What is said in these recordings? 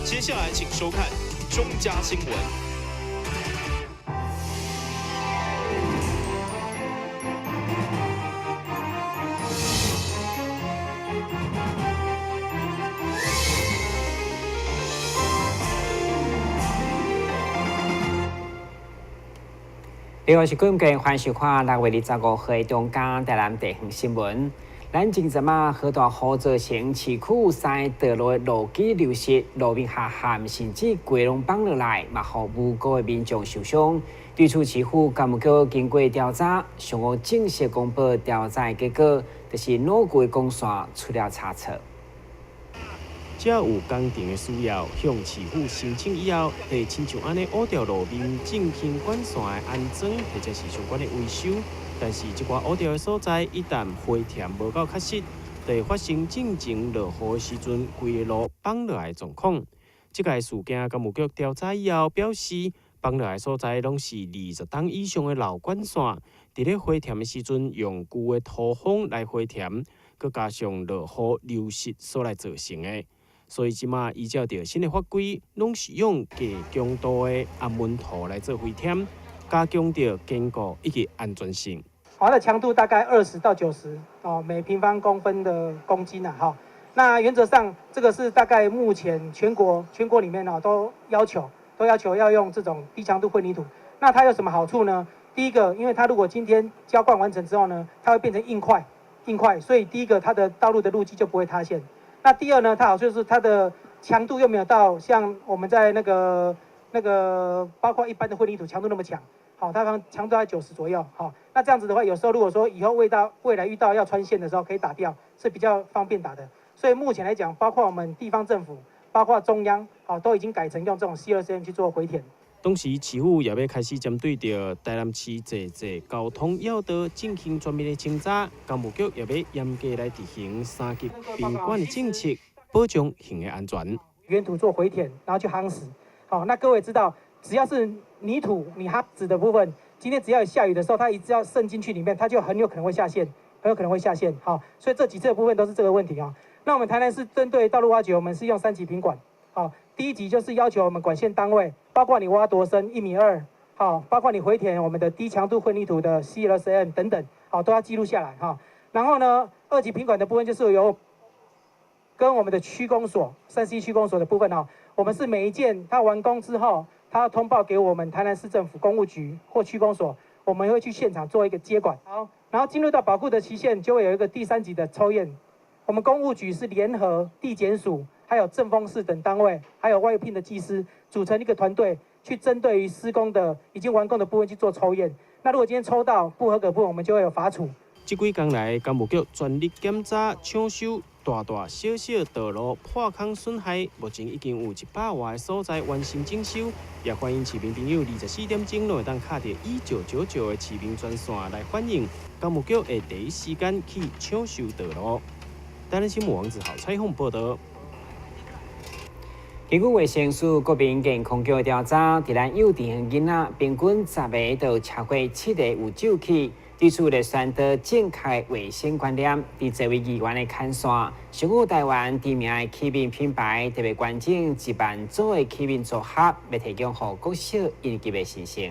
接下來請收看中嘉新聞。另外是今日歡迎收看6月25號的中嘉台南地方新聞。咱前陣仔河大湖造成市區三個道路的路基流失，路面下陷，甚至規攏崩落來，嘛予無辜的民眾受傷。對此，市府工務局經過調查，上午正式公布調查的結果，就是老舊的管線出了差錯。只要有工程的需要，向市府申請以後，會親像按呢烏掉路面進行管線的安裝，或者是相關的維修。但是，這寡烏掉的所在，一旦回填無夠確實，就會發生進前落雨的時陣，規个路崩落來的狀況。這個事件，工務局調查以後表示，崩落來的所在攏是20冬以上的老管線，佇咧回填的時陣，用舊的土方來回填，閣加上落雨流失所來造成的。所以這馬依照著新的法規，攏是用低強度的頷溫土來做回填，加強著堅固以及安全性。它的強度大概20到90哦，每平方公分的公斤啊，哈。那原則上，這個是大概目前全國裡面啊都要求要用這種低強度混凝土。那它有什麼好處呢？第一個，因為它如果今天澆灌完成之後呢，它會變成硬塊，硬塊，所以第一個它的道路的路基就不會塌陷。那第二呢，它好處是它的強度又沒有到像我們在那個包括一般的混凝土強度那麼強，好，它強度在90左右，好，那這樣子的話，有時候如果說以後未來遇到要穿線的時候，可以打掉，是比較方便打的。所以目前來講，包括我們地方政府，包括中央，好，都已經改成用這種 CLCM 去做回填。同時，市府也欲開始針對著台南市濟濟交通要道進行全面的清查，工務局也欲嚴格來執行三級賓管的政策，保障行的安全。原土做回填，然後去夯實。好，那各位知道，只要是泥土，你夯實的部分，今天只要有下雨的時候，它一直要滲進去裡面，它就很有可能會下陷，很有可能會下陷。好，所以這幾次的部分都是這個問題啊。那我們台南市針對道路挖掘，我們是用三級品管。好，第一級就是要求我們管線單位，包括你挖多深1.2米，好，包括你回填我們的低強度混凝土的 CLCM 等等，好，都要記錄下來哈。然後呢，二級品管的部分就是由跟我們的區公所3C區公所的部分哦，我們是每一件它完工之後，它要通報給我們台南市政府工務局或區公所，我們會去現場做一個接管。好，然後進入到保固的期限，就會有一個第三級的抽驗。我們工務局是聯合地檢署，還有政風室等單位，還有外聘的技師，組成一個團隊，去針對於施工的已經完工的部分去做抽驗。那如果今天抽到不合格部分，我們就會有罰處。這幾工來，工務局全力檢查、搶修大大小小道路破空損害，目前已經有100外个所在完成整修。也歡迎市民朋友24點鐘攏會當敲著1999的市民專線來反映，工務局會第一時間去搶修道路。台南新聞王子豪採訪報道。根據衛生署國民健康局的調查，佇咱幼稚園囡仔平均10個就超過7個有蛀齒。對此來宣導正確衛生觀念，佇這位議員的牽線，上午台灣知名的齒面品牌特別捐贈1萬組的齒面組合，欲提供予國小一年級的新生。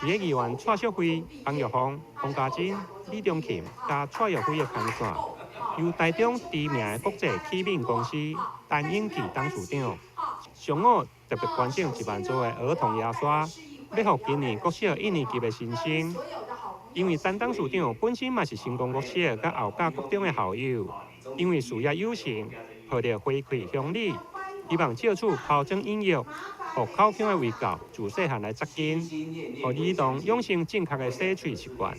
佇咧議員蔡淑慧、洪玉鳳、洪家珍、李中琴佮蔡玉輝的牽線，由台中知名的國際齒面公司陳永記董事長，上午特別捐贈1萬組的兒童牙刷，欲予今年國小一年級的新生。因為陳董事長本身嘛是成功國小佮後甲國中的校友，因為事業有成，抱著回饋鄉里，希望借此拋磚引玉，予口腔的衛教自細漢來扎根，予兒童養成正確的洗喙習慣。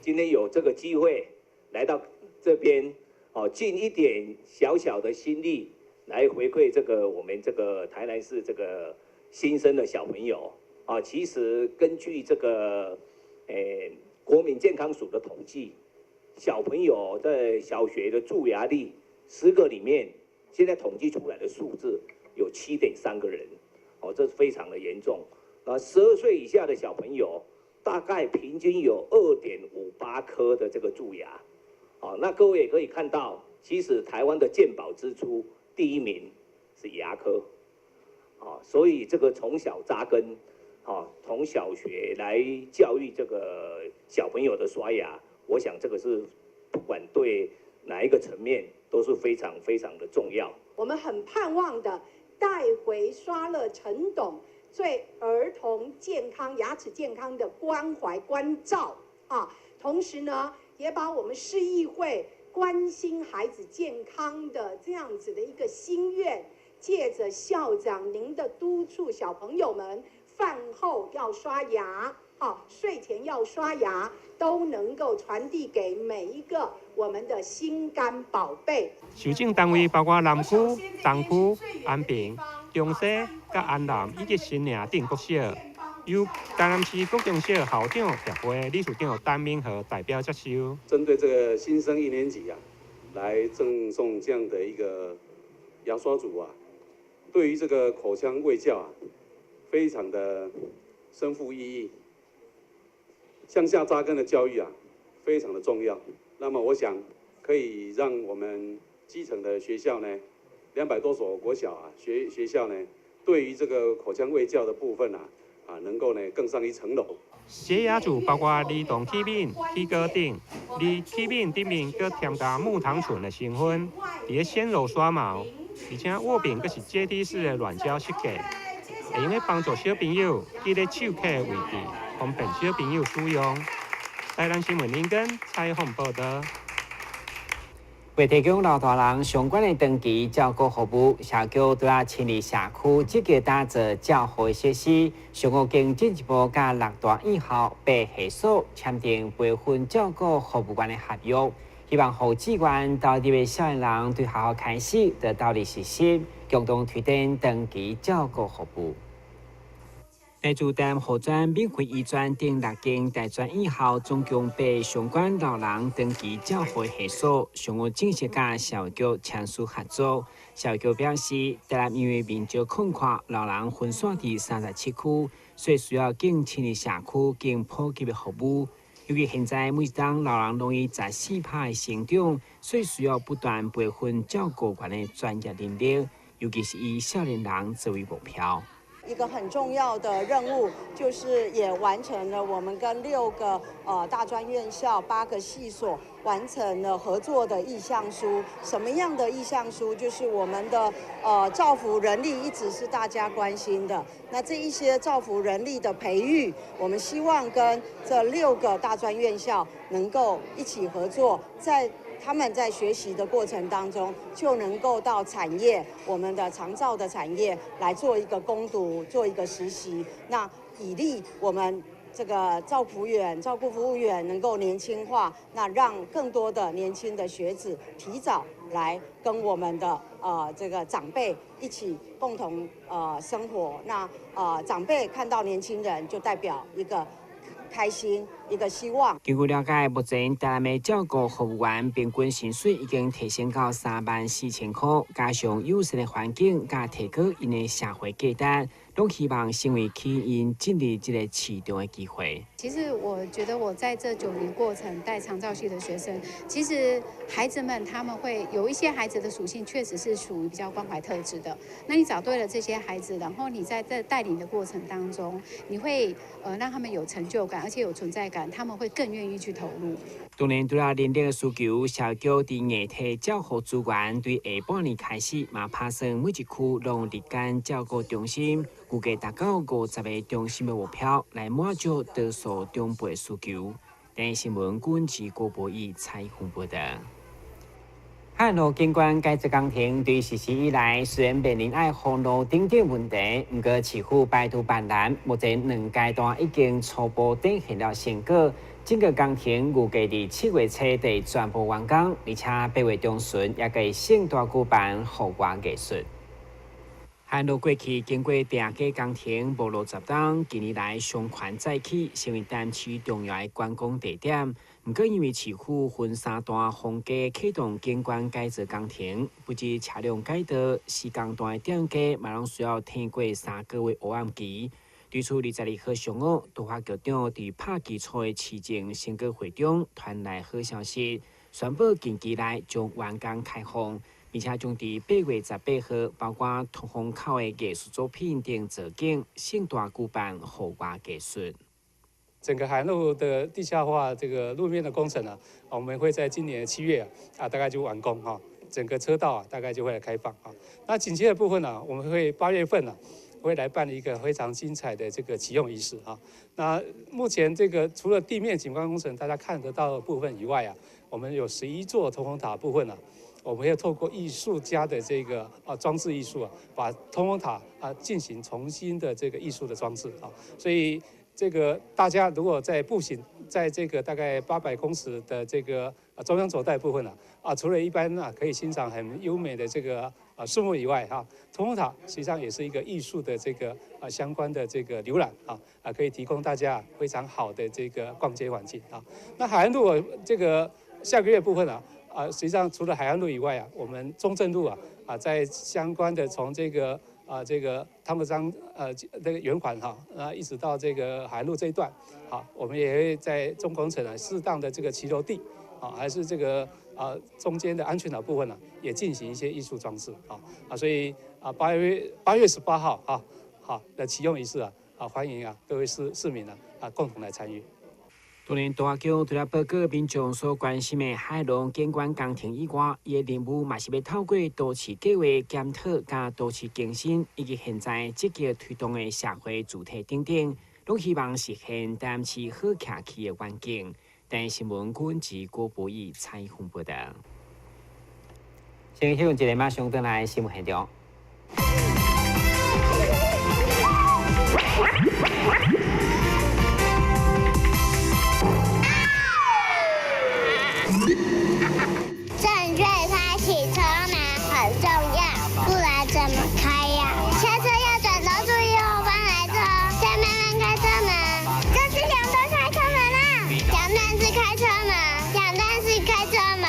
今天有這個機會來到這邊，哦，盡一點小小的心力來回饋這個我們這個台南市這個新生的小朋友。啊，其實根據這個，國民健康署的統計，小朋友在小學的蛀牙率，10個裡面，現在統計出來的數字有7.3個人，哦，這是非常的嚴重。啊，12歲以下的小朋友，大概平均有2.58顆的這個蛀牙。哦，那各位也可以看到，其實台灣的健保支出第一名是牙科，所以這個從小扎根，從小學來教育這個小朋友的刷牙，我想這個是不管對哪一個層面都是非常非常的重要。我們很盼望的帶回刷了陳董對兒童健康、牙齒健康的關懷關照啊，同時呢，也把我們市議會關心孩子健康的這樣子的一個心願，借着校長您的督促，小朋友們飯後要刷牙，好，睡前要刷牙，都能夠傳遞給每一個我們的心肝寶貝。受贈單位包括南區、東區、安平、中西、佮安南以及新營等國小，由台南市國中小校長協會理事長陳明和代表接收。針對這個新生一年級啊，來贈送這樣的一個牙刷組啊，對於這個口腔衛教啊，非常的深富意義。向下扎根的教育啊，非常的重要。那麼我想可以讓我們基層的學校呢，200多所國小啊學校呢，對於這個口腔衛教的部分啊，能夠呢更上一層樓。洗牙組包括兒童器皿、齒膏等，而器皿頂面閣添加木糖醇的成分，佇咧纖柔刷毛，而且握柄閣是階梯式的軟膠設計，會用咧幫助小朋友佇咧手刻的位置，方便小朋友使用。台南新聞林根採訪報導。為提供老大人相關的長期照顧服務，社局除了親佇社區積極打造照護設施，上午經進一步佮六大院校、八系所簽訂培訓照顧服務員的合約，希望予志願投入的少年人對學校開始就投入實習，共同推展長期照顧服務。來自台南護專、免費醫專等六間大專院校，總共八相關老人長期照護系所，上午正式佮社會局簽署合作。社會局表示，台南因為面積廣闊，老人分散佇37區，所以需要更親佇社區、更普及的服務。尤其現在每一冬老人攏以14%的成長，所以需要不斷培訓照顧員的專業能力，尤其是以少年人作為目標。一個很重要的任務，就是也完成了我們跟6個大專院校、8個系所完成了合作的意向書。什麼樣的意向書？就是我們的照服人力一直是大家關心的。那這一些照服人力的培育，我們希望跟這6個大專院校能夠一起合作，在他們在學習的過程當中，就能夠到產業，我們的長照的產業來做一個工讀，做一個實習。那以利我們這個照服員、照顧服務員能夠年輕化，那讓更多的年輕的學子提早來跟我們的這個長輩一起共同生活。那長輩看到年輕人，就代表一個開心，一個希望。根據了解，目前台南的照顧服務員平均薪水已經提升到34,000塊，加上友善的環境，佮提高𪜶的社會價值，攏希望成為吸引進入這個市場的機會。其實我覺得我在這9年過程帶長照系的學生，其實孩子們他們會有一些孩子的屬性確實是屬於比較關懷特質的。那你找對了這些孩子，然後你在這帶領的過程當中，你會讓他們有成就感，而且有存在感，他們會更願意去投入。當然，除了人力的需求，社會局佇硬體照護資源對下半年開始，嘛拍算每一區攏日間照顧中心，預計達到50個中心的目標，來滿足多數長輩需求。電視新聞軍事郭博義採訪報導。漢路景觀改造工程對實施以來，雖然面臨愛封路等等問題，毋過市府排除萬難，目前兩階段已經初步展現了成果。整個工程預計佇7月初得全部完工，而且8月中旬也會盛大舉辦戶外藝術。漢路過去經過地下工程無路10冬，近年來商圈再起，成為台南市重要的觀光地點。毋過因為市府分三段封街啟動景觀改造工程，不止車輛改道，施工段的店家嘛攏需要挺過3個月黑暗期。對此，22號上午，都發局長佇拍基礎的市政成果會中傳來好消息，宣布近期內將完工開放。並且將佇8月18號，包括通風口的藝術作品等造景，盛大舉辦戶外藝術。整個海岸路的地下化這個路面的工程呢，我們會在今年7月啊，大概就完工哈。整個車道啊，大概就會來開放啊。那緊接的部分呢，我們會8月份呢，會來辦一個非常精彩的這個啟用儀式啊。那目前這個除了地面景觀工程大家看得到的部分以外啊，我們有11座通風塔部分呢，我們要透過藝術家的這個啊裝置藝術啊，把通風塔啊進行重新的這個藝術的裝置啊，所以。這個大家如果在步行，在這個大概800公尺的這個中央走帶部分呢，啊，除了一般啊可以欣賞很優美的這個啊樹木以外，哈，通風塔實際上也是一個藝術的這個啊相關的這個瀏覽啊，可以提供大家非常好的這個逛街環境啊。那海岸路這個下個月部分啊，啊，實際上除了海岸路以外啊，我們中正路啊，在相關的從這個啊，這個湯姆章這個圓環哈，啊，一直到這個海岸路這一段，好，我們也會在中工程啊，適當的這個騎樓地，啊，還是這個啊中間的安全島部分呢，也進行一些藝術裝置啊，所以啊8月18號啊，好的啟用儀式啊，啊歡迎啊各位市民啊共同來參與。當然，大橋除了報告民眾所關心的海浪景觀工程以外，伊的任務嘛是欲透過都市計劃檢討、佮都市更新，以及現在積極推動的社會住宅等等，攏希望實現台南市好徛去的願景。台視新聞軍及郭博義採訪報道。先休一下，馬上轉來新聞現場。正確開啟車門很重要，不然怎麼開呀？下車要轉頭注意後方來車，再慢慢開車門。這是兩段開車門啦，兩段式開車門，兩段式開車門，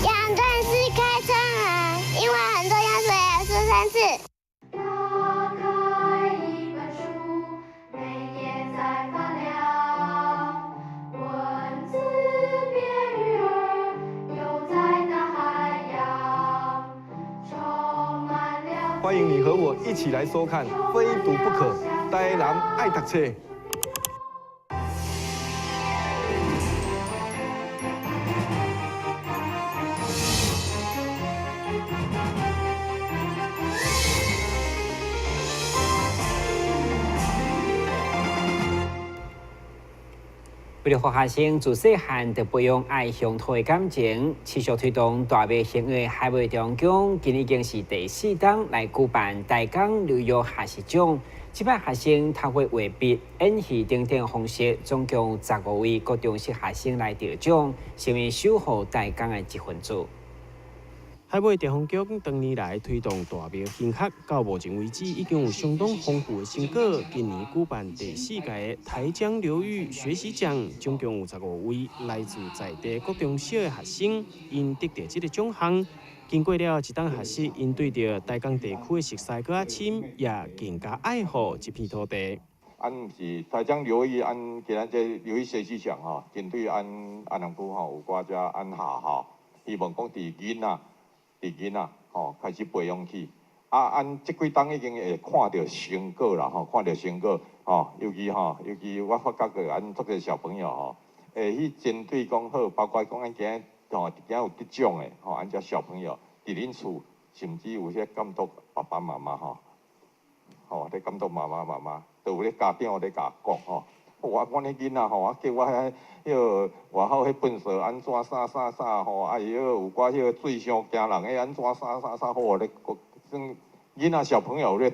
兩段式開車門，因為很重要，所以要說三次。打開一本書，每頁在發亮，文字變魚兒，游在大海洋，充滿了。歡迎你和我一起來收看《非讀不可》，台南愛讀冊。為了予學生自細漢就培養愛鄉土的感情，持續推動大廟興的海尾中宮，今年已經是第四冬來舉辦台江流域學習獎。這擺學生透過畫筆、演戲等等方式，總共有15位國中小學生來得獎，成為守護台江的一份子。海尾地方局長年來推動大廟興學，到目前為止已經有相當豐富的成果。今年舉辦第四屆的台江流域學習獎，總共有15位來自在地國中小的學生，𪜶得著這个獎項。經過了一冬學習，𪜶對著台江地區的熟悉閣較深，也更加愛護這片土地。按是台江流域，按今仔這流域學習獎吼，針對按安南區吼有寡遮按學校，希望講佇囡仔。佇囡仔吼開始培養起，啊，按這幾冬已經會看著成果啦吼，看著成果吼，尤其吼，尤其我發覺著按足濟小朋友吼，會去針對講好，包括講按今仔吼，今仔有得獎的吼，按遮小朋友佇恁厝，甚至有些監督爸爸媽媽吼，吼咧監督媽媽媽媽，都有咧家長咧共講吼。我阮彼囡仔吼，啊叫我遐彼个外口彼糞埽按怎啥啥啥吼，啊伊彼个有寡彼个水傷驚人的按怎啥啥啥好咧，算囡仔小朋友咧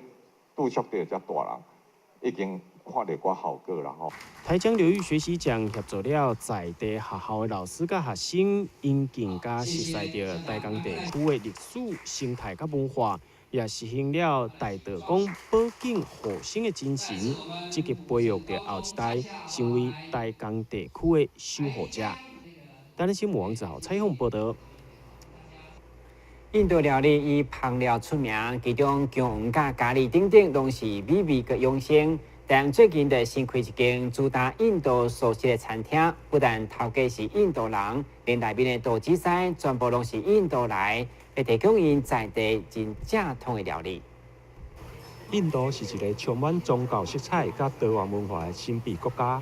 拄觸著遮大人，已經看著寡效果啦吼。台江流域學習獎協助了在地學校的老師佮學生，𪜶更加熟悉著台江地區的歷史、生態佮文化。也實行了大道講保境護生的精神，積極培育著後一代成為台江地區的守護者。台南新聞王子豪採訪報道。印度料理以烹料出名，其中薑黃佮咖喱等等，攏是美味佮養生。但最近就新開一間主打印度素食的餐廳，不但頭家是印度人，連內面的廚師全部攏是印度來，會提供𪜶在地真正統的料理。印度是一个充滿宗教色彩佮多元文化的神秘國家。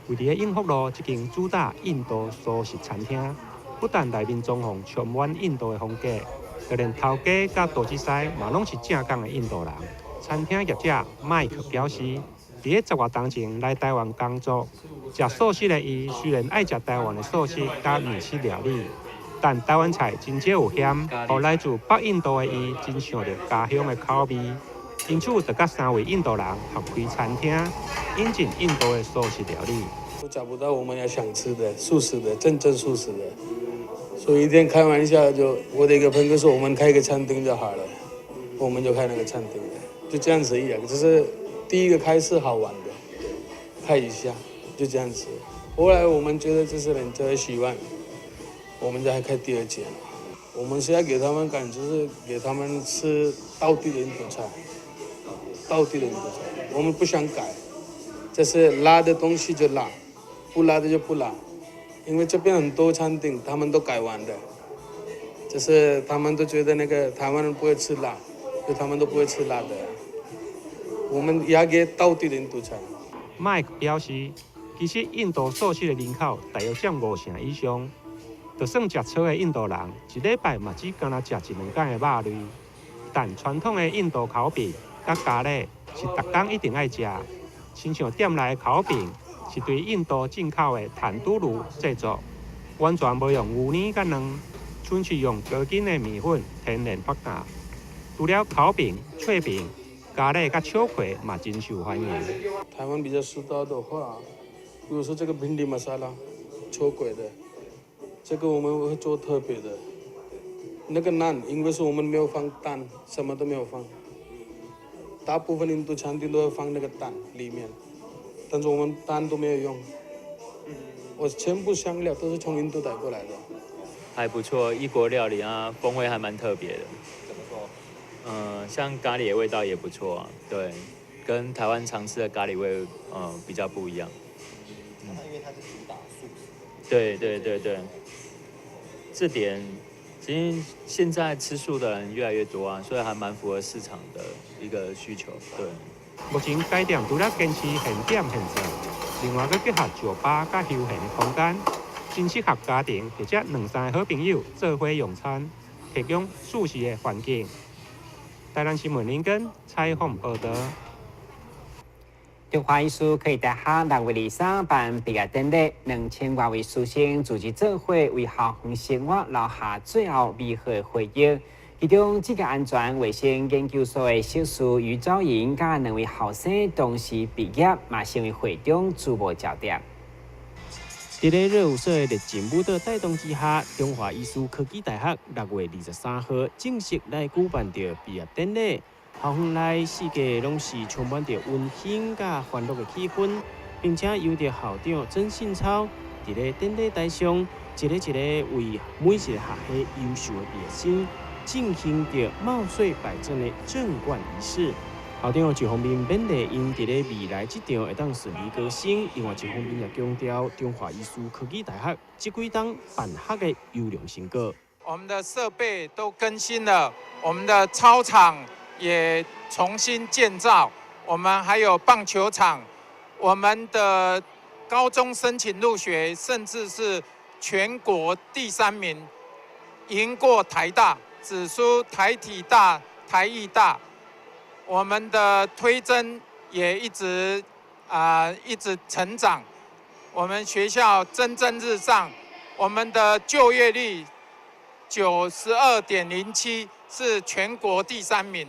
位佇咧永福路這間主打印度素食餐廳，不但內面裝潢充滿印度的風格，就連頭家佮廚師嘛攏是正港的印度人。餐廳業者麥克表示，佇咧十外冬前來台灣工作，食素食的伊雖然愛食台灣的素食佮麵食料理，但台灣菜真少有鹹，予來自北印度的伊真想著家鄉的口味。因此，就佮三位印度人合開餐廳，引進印度的素食料理。都找不到我們要想吃的素食的，真正素食的，所以一天開玩笑就，我的一個朋友說，我們開一個餐廳就好了，我們就開那個餐廳，就這樣子一樣，就是第一個開始好玩的，開一下就這樣子。後來我們覺得這是人家喜歡，我們就還開第二間。我們是要給他們感覺是給他們吃道地的印度菜。道地的印度菜，我們不想改，這是辣的東西就辣，不辣的就不辣，因為這邊很多餐廳他們都改完的，就是他們都覺得那個台灣人不會吃辣，就他們都不會吃辣的。我們也給道地的印度菜。麥克表示，其實印度素食的人口大約佔五成以上，就算食素的印度人，一禮拜嘛只干焦食一兩工的肉類，但傳統的印度烤餅佮咖喱是逐工一定愛食。親像店內的烤餅是對印度進口的坦都爐製作，完全無用牛奶佮卵，純粹用高筋的麵粉天然發酵。除了烤餅、脆餅、咖喱佮秋葵嘛真受歡迎。台灣比較知道的話，比如說這個 bhindi masala，秋葵的，這個我們會做特別的。那個難，因為是我們沒有放蛋，什麼都沒有放。大部分印度餐廳都會放那個蛋裡面，但是我們蛋都沒有用。我全部香料都是從印度帶過來的。還不錯，異國料理啊，風味還蠻特別的。怎麼說？像咖喱的味道也不錯啊，對，跟台灣常吃的咖喱味，比較不一樣。因為它是主打素食。對對對對，這點其實現在吃素的人越來越多啊，所以還蠻符合市場的一個需求。對。目前該店除了堅持現點現做，另外閣結合酒吧佮休閒的空間，真適合家庭或者兩三个好朋友做伙用餐，提供舒適的環境。台南新聞林根採訪報導。中華醫師科技大學6月23辦畢業典禮，2000外位師生組織做伙為校園生活留下最後美好的回憶。其中，職業安全衛生研究所的碩士余昭瑩佮兩位後生同時畢業，嘛成為會中矚目焦點。佇咧熱舞社的熱情舞蹈帶動之下，中華醫師科技大學6月23號正式來舉辦著畢業典禮。校園內四界攏是充滿著溫馨佮歡樂的氣氛，並且由著校長曾信超佇咧典禮台上，一个一个為每一个學系優秀的畢業生進行著帽穗擺贈的贈冠儀式。校長一方面勉勵𪜶佇咧未來職場會當順利高升，另外一方面也強調中華醫師科技大學這幾冬辦學的優良成果。我們的設備都更新了，我們的操場也重新建造，我們還有棒球場，我們的高中申請入學甚至是全國第三名，贏過台大，只輸台體大、台藝大。我們的推甄也一直成長，我們學校蒸蒸日上，我們的就業率92.07是全國第三名，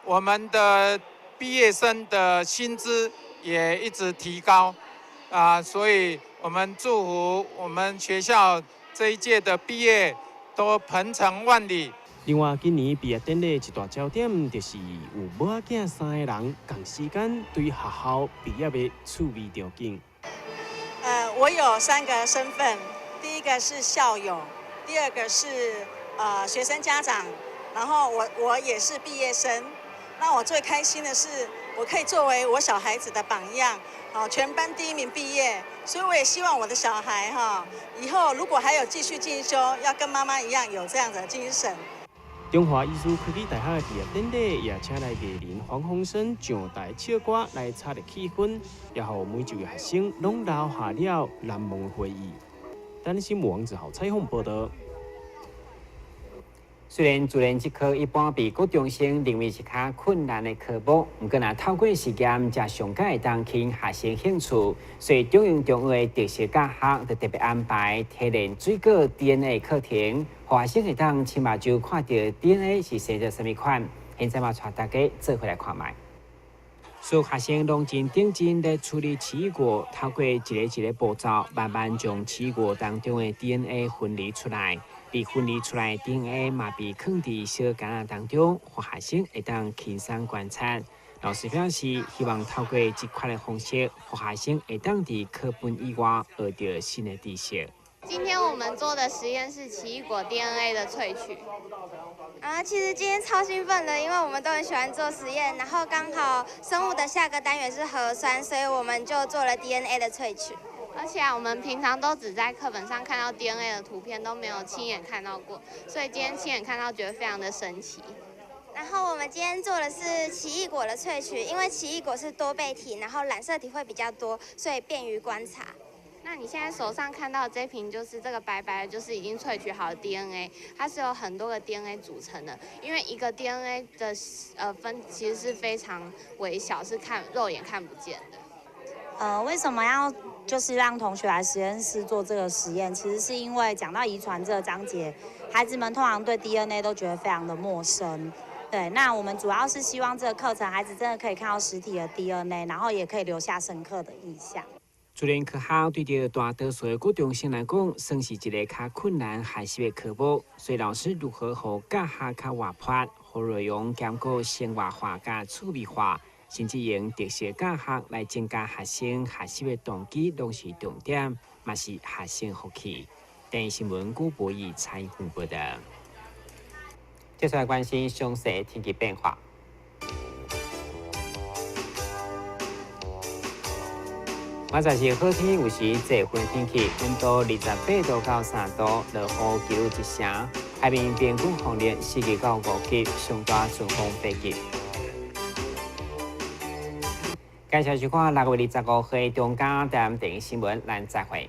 我們的畢業生的薪資也一直提高，所以我們祝福我們學校這一屆的畢業都鵬程萬里。另外，今年畢業典禮一大焦點，就是有某仔囝三個人仝時間對學校畢業的趣味場景。我有三個身份，第一個是校友，第二個是學生家長，然後我也是畢業生。那我最開心的是，我可以作為我小孩子的榜樣，好，全班第一名畢業，所以我也希望我的小孩哈，以後如果還有繼續進修，要跟媽媽一樣有這樣的精神。中華醫師科技大學的畢業典禮也請來藝人黃鴻升上台唱歌來炒熱氣氛，也予每一位學生攏留下了難忘的回憶。台南新聞王子豪採訪報道。雖然自然這科一般被國中生認為是較困難的科目，毋過若透過實驗，才上蓋會當吸引學生興趣。所以中營中學的特色教學就特別安排提煉水果 DNA 課程，予學生會當親目睭看著 DNA 是生做啥物款。現在嘛，帶大家做伙來看覓。所有學生攏真認真咧處理奇異果，透過一个一个步驟，慢慢將奇異果當中的 DNA 分離出來。被分離出來的 DNA 嘛，被囥佇小桿仔當中，予學生會當輕鬆觀察。老師表示，希望透過這款的方式，予學生會當佇課本以外學著新的知識。今天我們做的實驗是奇異果 DNA 的萃取。啊，其實今天超興奮的，因為我們都很喜歡做實驗，然後剛好生物的下個單元是核酸，所以我們就做了 DNA 的萃取。而且啊，我們平常都只在課本上看到 DNA 的圖片，都沒有親眼看到過，所以今天親眼看到，覺得非常的神奇。然後我們今天做的是奇異果的萃取，因為奇異果是多倍體，然後染色體會比較多，所以便於觀察。那你現在手上看到的這瓶就是這個白白的，就是已經萃取好的 DNA，它是由很多個 DNA 組成的。因為一個 DNA 的分其實是非常微小，是看肉眼看不見的。為什麼要就是讓同學來實驗室做這個實驗？其實是因為講到遺傳這個章節，孩子們通常對 DNA 都覺得非常的陌生。對，那我們主要是希望這個課程，孩子真的可以看到實體的 DNA，然後也可以留下深刻的印象。自然科學對著大多數的國中生來講，算是一个較困難學習的科目。所以老師如何予教學較活潑，予內容兼顧生活化佮趣味化，甚至用特色教學來增加學生學習的動機，攏是重點，嘛是學生福氣。電視新聞古博義採訪報道。接下來關心詳細天氣變化。明仔載是好天，有時濟雲天氣，溫度28度到3度，落雨幾率一成。海面平均風力4級到5級，上大陣風8級。感謝收看6月25號中間台南電視新聞，咱再會。